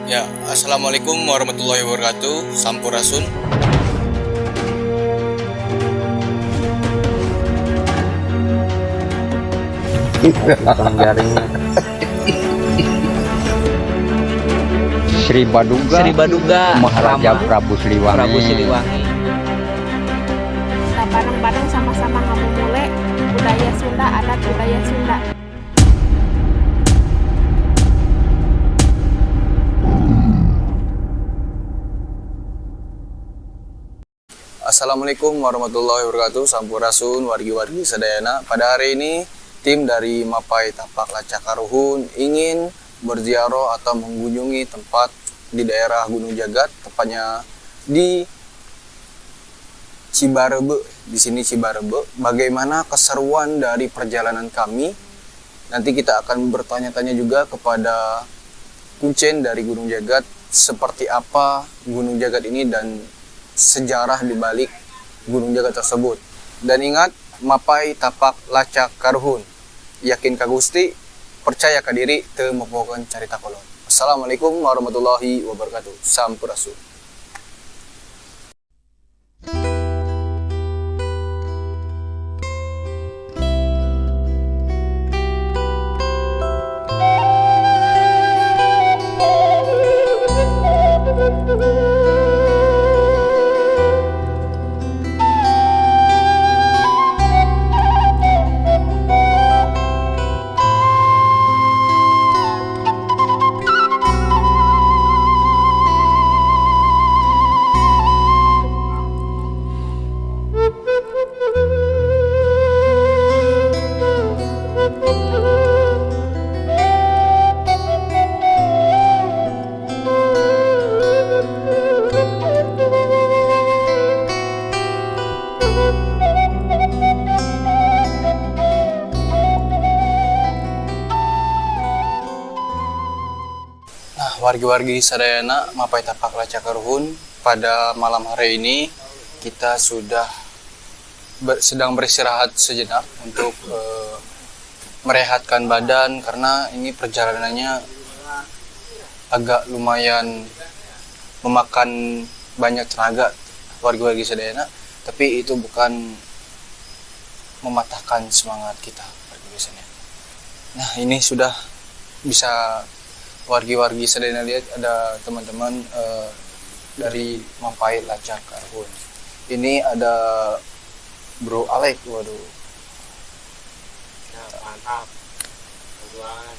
Ya, assalamualaikum warahmatullahi wabarakatuh. Sampurasun. Tukang jaringnya. Sri Baduga, Sri Baduga, Maharaja Rama, Prabu Siliwangi. Prabu Siliwangi. Kita bareng-bareng sama-sama ngamumule budaya Sunda, adat budaya Sunda. Assalamualaikum warahmatullahi wabarakatuh. Sampurasun wargi-wargi sadayana. Pada hari ini tim dari Mapai Tapak Lacak Karuhun ingin berziarah atau mengunjungi tempat di daerah Gunung Jagat, tepatnya di Cibarebe. Di sini Cibarebe. Bagaimana keseruan dari perjalanan kami? Nanti kita akan bertanya-tanya juga kepada kuncen dari Gunung Jagat, seperti apa Gunung Jagat ini dan sejarah di balik Gunung Jagat tersebut. Dan ingat, Mapai Tapak Lacak Karuhun. Yakin ka Gusti, percaya ka diri, teu mopohokeun carita kolot. Assalamualaikum warahmatullahi wabarakatuh. Sampurasun. Nah, wargi-wargi sadayana Mapai Tapak Lacak Karuhun, pada malam hari ini kita sudah sedang beristirahat sejenak untuk merehatkan badan karena ini perjalanannya agak lumayan memakan banyak tenaga, wargi-wargi sadayana, tapi itu bukan mematahkan semangat kita, wargi-wargi sadayana. Nah, ini sudah bisa wargi-wargi sadayana lihat ada teman-teman dari Mapai Lacak Karuhun. Ini ada Bro Alek, waduh. Ya, mantap. Perjuangan.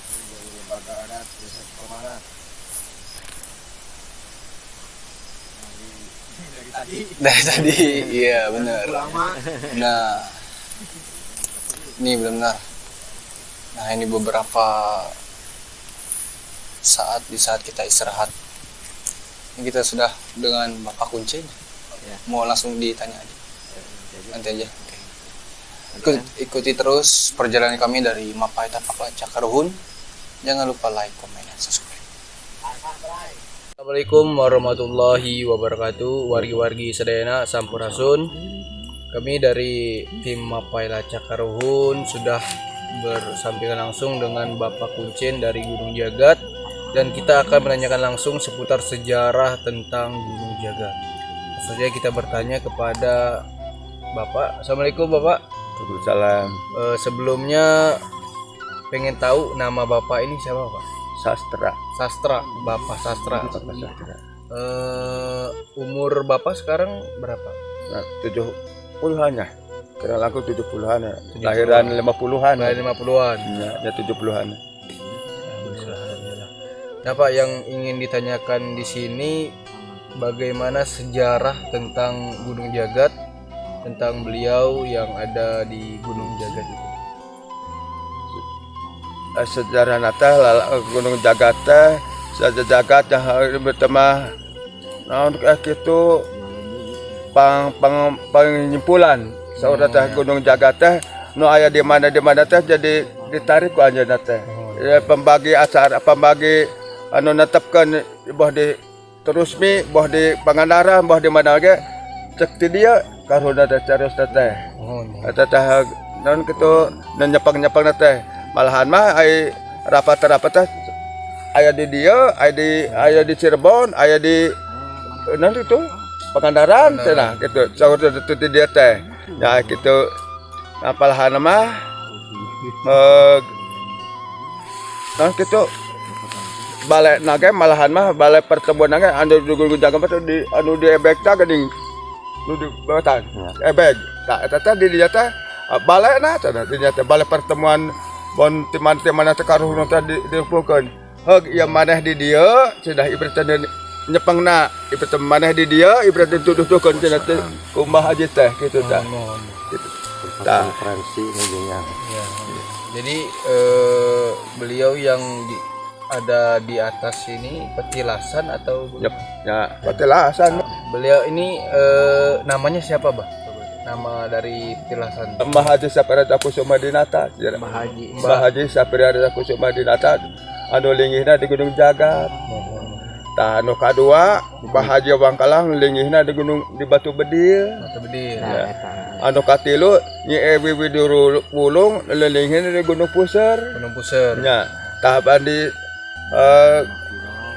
Ini dari Lembaga Adat Desa Sukamara. Dari tadi. Dari tadi, iya benar. Lama. Nah, ini benar-benar. Nah, ini beberapa saat di saat kita istirahat. Ini kita sudah dengan Bapak Kuncen. Ya. Mau langsung ditanya aja. Jadi, Nanti aja. Oke. Ikuti terus perjalanan kami dari Mapai Tapak Lacak Karuhun. Jangan lupa like, komen, dan subscribe. Assalamualaikum warahmatullahi wabarakatuh. Wargi-wargi sadayana, sampurasun. Kami dari tim Mapai Lacak Karuhun sudah bersampingan langsung dengan Bapak Kuncen dari Gunung Jagat dan kita akan menanyakan langsung seputar sejarah tentang Gunung Jagat. Langsung saja kita bertanya kepada Bapak. Assalamualaikum, Bapak. Waalaikumsalam. Sebelumnya pengen tahu nama Bapak ini siapa, Pak? Sastra. Sastra, Bapak Sastra. Bapak Sastra. Umur Bapak sekarang berapa? Nah, 70-an ya. Kira laku 70-an ya. Lahiran 50-an. Lahir 50-an. Ya, ya 70-an. Alhamdulillah, alhamdulillah. Nah, Pak, yang ingin ditanyakan di sini bagaimana sejarah tentang Gunung Jagat, tentang beliau yang ada di Gunung Jagat itu. Sejarah nata Gunung Jagat teh saja jagat yang hari bertema naon kitu pang pang penyimpulan saudara teh Gunung Jagat teh nu aya di mana teh jadi ditarik ku anjeunna teh. Ya, pembagi acara, pembagi anu netepkeun boh di Terusmi, boh di Pangandaran, boh di mana ge cek ti dieu karuhunna teh, carios teh. Oh, Eta teh Naon kitu nu nyepeng-nyepeng teh. Malahan mah ai rapat-rapat teh aya di dieu, aya di Cirebon, aya di naon itu Pangandaran cenah gitu. Saur teh di dieu teh. Ya gitu. Nah, palahan mah naon kitu balai naga malahan mah balai pertemuan naga anu di Gunung Jagat mah di anu di ebeg teh geuning nu di bawatan ebeg tah eta teh di dieu teh balai na cenah di dieu teh balai pertemuan bon timan-timan teh karuhun teh di dikumpulkeun, heug ieu maneh di dieu cenah, ibarat teh nyepengna, ibarat teh maneh di dieu, ibarat teh tuduh-tuduhkeun cenah teh ku Mbah Haji teh kitu tah gitu tah. Konferensi ini. Ya. Jadi beliau yang ada di atas ini petilasan atau Yep, ya petilasan. Beliau ini namanya siapa, Bah? Nama dari petilasan. Mbah Haji Sapira Kusuma Dinata. Mbah Haji. Mbah Haji Sapira Kusuma Dinata anu linggihna di Gunung Jagat. Tah, anu kadua Mbah Haji Wangkalang linggihna di Gunung di Batu Bedil. Batu Bedil. Ya. Anu katilu Nyi Ewi Widuru Wulung linggihna di Gunung Puser. Gunung Puser. Nya, tahapan di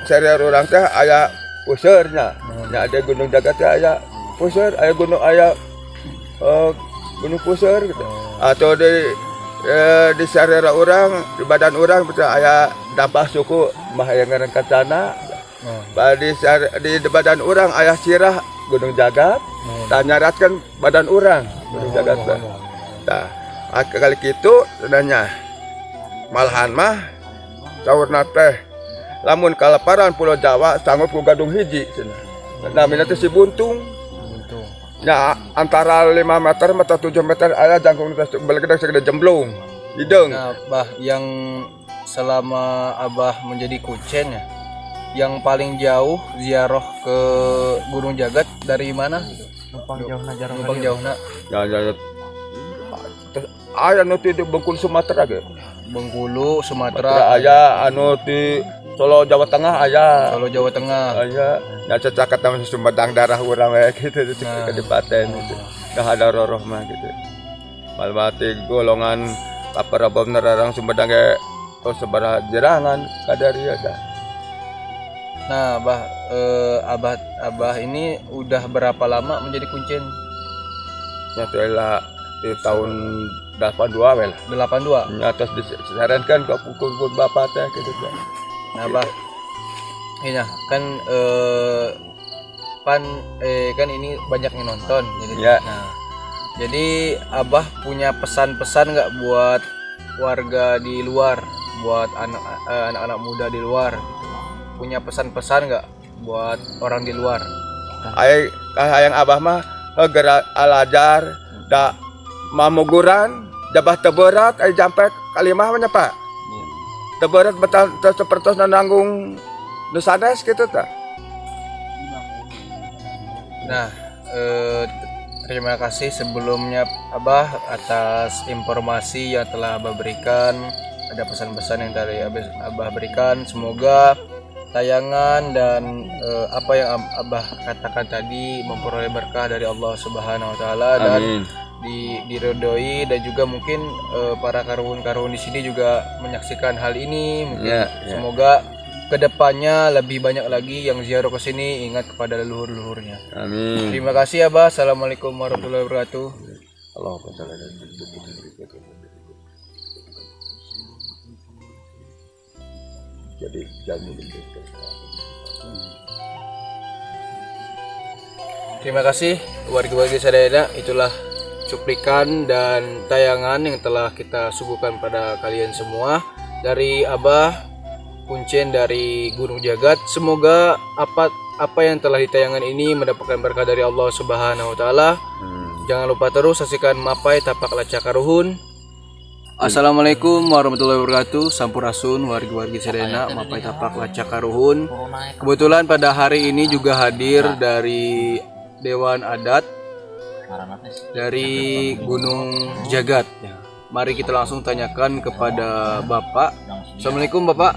serial urang teh aya pusernya. Nya, ada Gunung Jagat teh aya puser, aya gunung, aya Gunung Puser gitu. Atau di sarera urang, di badan urang betul aya dampah suku mah aya ngaran kancana. Di badan urang aya sirah Gunung Jagat. Tah, nyaratkan badan urang Gunung Jagat teh. Tah, kali kitu nya malahan mah saurna teh lamun kalaparan Pulau Jawa sanggup ku gadung hiji cenah. Namina teh si Buntung. Buntung. Ya, antara 5 meter atau 7 meter aya jangkung teh belegedeg segede jemblung. Hideung. Nah, Bah, yang selama Abah menjadi kuncen ya, yang paling jauh ziarah ke Gunung Jagat dari mana gitu? Numpang jauh jarang. Numpang jauhna. Ya ya ya. Terus aya nu ti di Bengkulu Sumatera ge. Bengkulu, Sumatera Sumatera, aya anu di Solo Jawa Tengah aya. Solo Jawa Tengah. Aya. Ya, cacakat sama Sumedang darah urang we gitu di kadipaten gitu. Dah ada roroh mah gitu. Malmati golongan kaparabom nerarang Sumedang ge tos sabaraha jerangan kadaria dah. Nah, Abah, Abah Abah ini udah berapa lama menjadi kuncen? Nya teh lah di tahun 82 we lah. 82. Nya tos disarankan ke pukul bapak teh gitu teh. Nah, Abah. Ini nah, kan pan kan ini banyak yang nonton jadi nah, jadi Abah punya pesan-pesan nggak buat warga di luar, buat anak-anak muda di luar gitu? Punya pesan-pesan nggak buat orang di luar? Ay hayang abah mah geura alajar da mamuguran jabah teu berat ai jampe kalimah mah nya, Pak. Teu berat betal teu sapertos nanggung nu sanes kitu tah. Nah, terima kasih sebelumnya Abah atas informasi yang telah Abah berikan. Ada pesan-pesan yang tadi Abah berikan. Semoga tayangan dan apa yang Abah katakan tadi memperoleh berkah dari Allah Subhanahu wa taala dan diridhoi dan juga mungkin para karuhun-karuhun di sini juga menyaksikan hal ini mungkin Ya, ya. semoga kedepannya lebih banyak lagi yang ziarah ke sini ingat kepada leluhur-leluhurnya. Amin. Terima kasih Abah. Assalamualaikum warahmatullahi wabarakatuh. Allahumma shalli ala. Jadi jamu. Terima kasih warga-warga sadayana, itulah cuplikan dan tayangan yang telah kita suguhkan pada kalian semua dari Abah Kuncen dari Gunung Jagat. Semoga apa apa yang telah ditayangkan ini mendapatkan berkah dari Allah Subhanahu wa taala. Jangan lupa terus saksikan Mapai Tapak Lacak Karuhun. Assalamualaikum warahmatullahi wabarakatuh. Sampurasun wargi-wargi sadayana, Mapai Tapak Lacak Karuhun. Kebetulan pada hari ini juga hadir dari Dewan Adat dari Gunung Jagat. Mari kita langsung tanyakan kepada Bapak. Assalamualaikum, Bapak.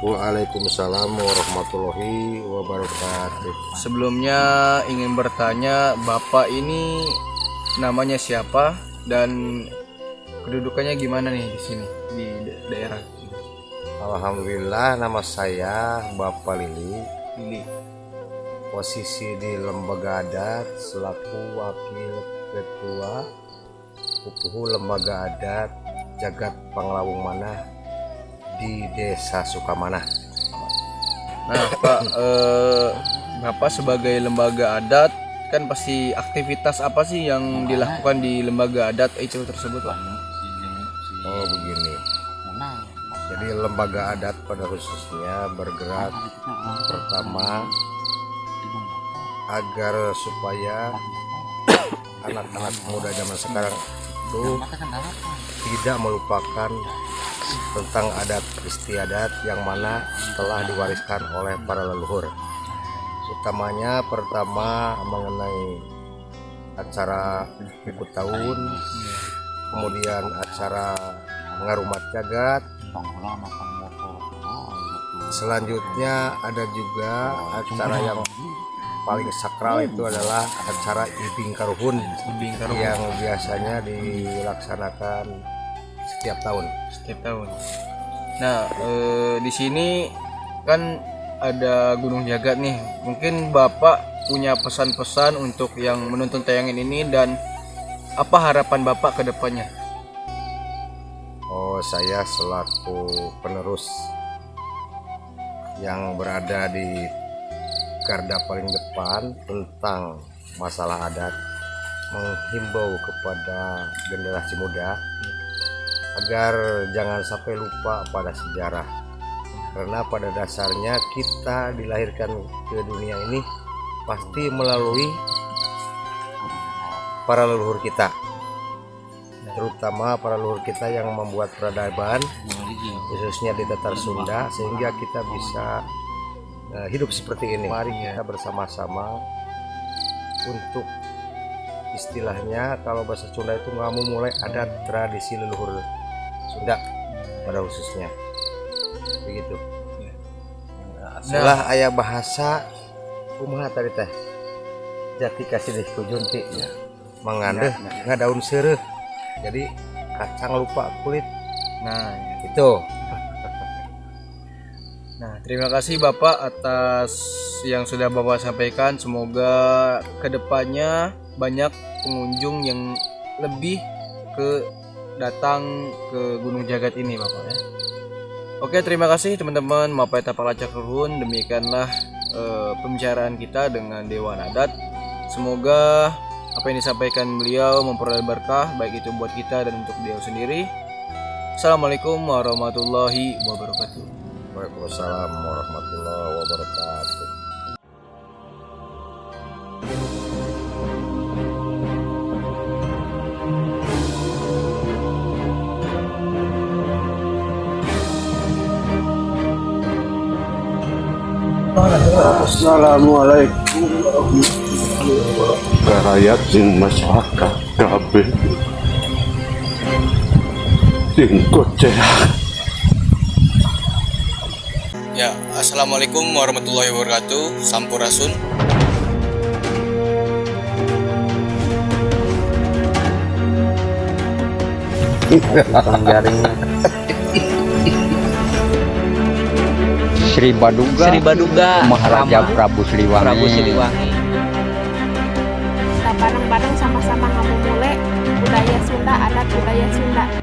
Waalaikumsalam warahmatullahi wabarakatuh. Sebelumnya ingin bertanya, Bapak ini namanya siapa dan Kedudukannya gimana nih di sini di daerah ini? Alhamdulillah, nama saya Bapak Lili. Lili. Posisi di lembaga adat selaku wakil ketua Pupuhu Lembaga Adat Jagat Panglawung Manah di Desa Sukamanah. Nah, Pak, Bapak sebagai lembaga adat kan pasti aktivitas apa sih yang dilakukan di lembaga adat itu tersebut, Pak? Oh, begini. Jadi lembaga adat pada khususnya bergerak pertama agar supaya anak-anak muda zaman sekarang itu tidak melupakan tentang adat istiadat yang mana telah diwariskan oleh para leluhur. Utamanya pertama mengenai acara buku tahun, kemudian acara ngarumat jagat, selanjutnya ada juga acara yang paling sakral itu adalah acara Ibing Karuhun Ibing Karuhun. Yang biasanya dilaksanakan setiap tahun. Setiap tahun. Nah, di sini kan ada Gunung Jagat nih. Mungkin Bapak punya pesan-pesan untuk yang menonton tayangan ini dan apa harapan Bapak ke depannya? Oh, saya selaku penerus yang berada di garda paling depan tentang masalah adat menghimbau kepada generasi muda agar jangan sampai lupa pada sejarah, karena pada dasarnya kita dilahirkan ke dunia ini pasti melalui para leluhur kita, terutama para leluhur kita yang membuat peradaban khususnya di Tatar Sunda sehingga kita bisa hidup seperti ini. Mari kita bersama-sama untuk istilahnya kalau bahasa Sunda itu ngamumule adat tradisi leluhur Sunda pada khususnya begitu. Nah, aya bahasa kumaha tadi teh, jati kasilih ku junti ya, mangandeuh ngadaun seureuh, jadi kacang lupa kulit. Nah, ya. Itu. Nah, terima kasih Bapak atas yang sudah Bapak sampaikan. Semoga kedepannya banyak pengunjung yang lebih ke datang ke Gunung Jagat ini, Bapak ya. Oke, terima kasih teman-teman Mapai Tapak Lacak Ruhun. Demikianlah pembicaraan kita dengan Dewan Adat. Semoga apa yang disampaikan beliau memperoleh berkah baik itu buat kita dan untuk beliau sendiri. Assalamualaikum warahmatullahi wabarakatuh. Waalaikumsalam warahmatullahi wabarakatuh. Assalamualaikum warahmatullahi. Rakyat sing masyarakat kabeh sing kocek. Ya, assalamualaikum warahmatullahi wabarakatuh. Sampurasun. Tukang jaringnya. Sri Baduga. Sri Baduga. Maharaja Rama Prabu Siliwangi. Prabu Siliwangi. Kita bareng-bareng sama-sama ngamumule budaya Sunda, adat budaya Sunda.